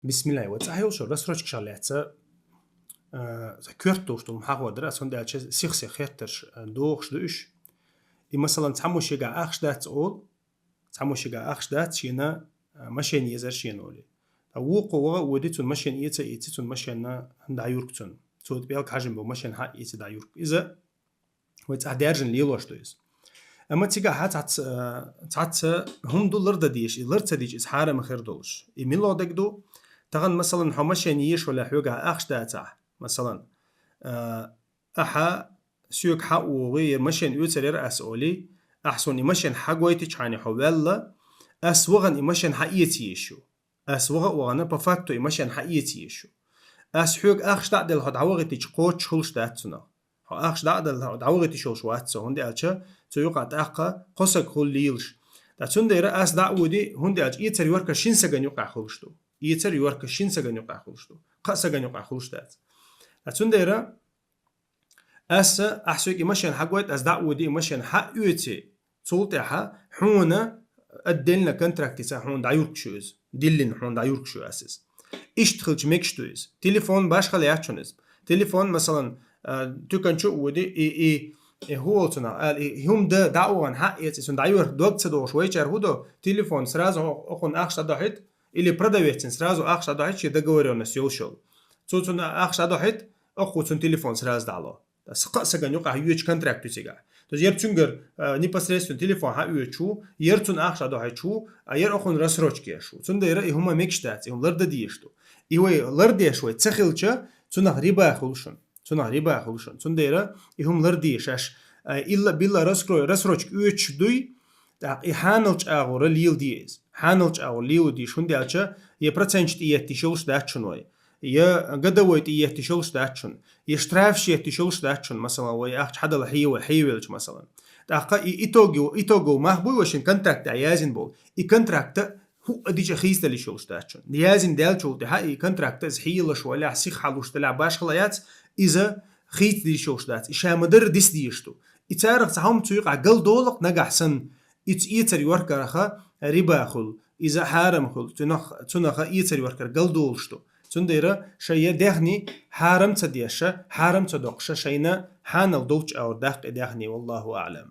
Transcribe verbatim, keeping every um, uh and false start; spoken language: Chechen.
Бисмиллахь, вай цӀа хьайолча рассрочкашах лаьцна, а, коьрта тохаш ду хьахор дара, ас хӀунда аьлча сих-сих хеттарш, а, дохаш ду уьш. И, масалан, цхьаммо шийга ахча дац оал, цхьаммо шийга ахча дац шена, а, машен езар шена олий. Ткъа вокхо ваха а води, цунна машен эца а эций, цунна машен дӀаюрг цунна. Цо тӀа пӀелг хьажам бу, машен хьа а эций дӀаюрг. Иза вай цӀа даьржина лелош ду иза. Амма цигахьа цхьацца, а, цхьацца хӀума ду лардан дезаш, и лар ца дича иза хьарам хир долаш. И мила дог ду, тахан, масалан, хьо машен еш вале хьоьга ахча дацахь, масалан, а, ахьа соьга хьа а вогӀий, ер машен оьцар яр ас олий, ахь сона и машен хьагойтичхьана хьо ваьлла, ас вахана и машен хьаэца езаш ю. Ас ваха а вахана, по факту и машен хьаэца езаш ю. Ас хьоьга ахча дӀа а делла, хьо дӀавахийтича кхоччуш хулаш дац цунах. Хьо ахча дӀа а делла, хьо дӀавахийта йиш йолаш вац цо, хӀунда аьлча цу юкъа тӀаккха кхо саг хул лелаш. Ткъа цундела ас дӀа а води, хӀунда аьлча эцар-йоаркар шин сагана юкъахь хулаш ду. Эцар-йоаркар шин сагана юкъахь хулаш ду. Кхаа сагана юкъахь хулаш дац. Ткъа цундела ас, ахь соьга и машен хьагойт, ас дӀа а води, и машен хьа а оьций, цул тӀехьа хьона отдельно контракт йиса, хьона дӀаюрг шу иза. Диллина хьона дӀаюрг шу ас иза. Иштта хилча мегаш ду иза. Телефон башхала яц хьона иза. Телефон, масалан, а, туькан чу а води, и, и, и хӀу оал цунах, ала, и хӀума да, дӀа а вахана хьа а эций, цунна дӀайоарх дог ца дохуш вайчара хӀу до, телефон сразу о-, окхунна ахча дӀадохьийт, или продавецна сразу ахча дӀадохьийт, шен договорённость йолаш йола. Цо цунна ахча дӀадохьийт, окхо цунна телефон сразу дӀалу. Ткъа кхаа сагана юкъахь йоьдуш контракт ю цигахь. То есть ер цуьнгара, а, непосредственно телефон хьаоьцуш ву, ер цунна ахча дӀадохьийт шу, а ер окхунна рассрочка еш ву. Цундела и хӀума мегаш дац, и хӀума лардан дезаш ду. И вай лардеш вай ца хилча, цунах риба хул шуна. Цунах риба хул шуна. Цундела и хӀума ларде шоаш. А, илла-билла раскрой-, рассрочка оьцуш дуй, тӀаккха и хьанал чӀагӀара леладе иза. Хьанал чӀагӀара леладе, хӀунда аьлча е проценташ тӀаетта йиш йолаш дац шуна вай. Е годовой тӀаетта йиш йолаш дац шуна, е штрафаш етта йиш йолаш дац шуна, масалан, вай ахча хьадала хье-, хьевелча, масалан. ТӀаккха и итоги-, итоговый мах буй вай шин контракт тӀа яздина болу. И контракта хӀуъа дича хийцадала йиш йолаш дац шуна. Яздина даьллачул тӀехьа и контракта иза хьелаш валехь, сиха хьалуш далехь, башхала яц, иза хийцадала йиш йолаш дац. И ша ма-дарра диса дезаш ду. И царах цхьа хӀума цу юкъахь галдолу-кх нагахь санна, иза эцар-йоаркарах риба хуьлу, иза хьарам хуьлу, цунах, цунах эцар-йоаркар галдолуш ду. Цундела шайн е даьхни хьарам ца деш, хьарам ца доккхуш, шайна хьанал долчу чӀагӀара даккха и даьхни, валлаху аӀлам.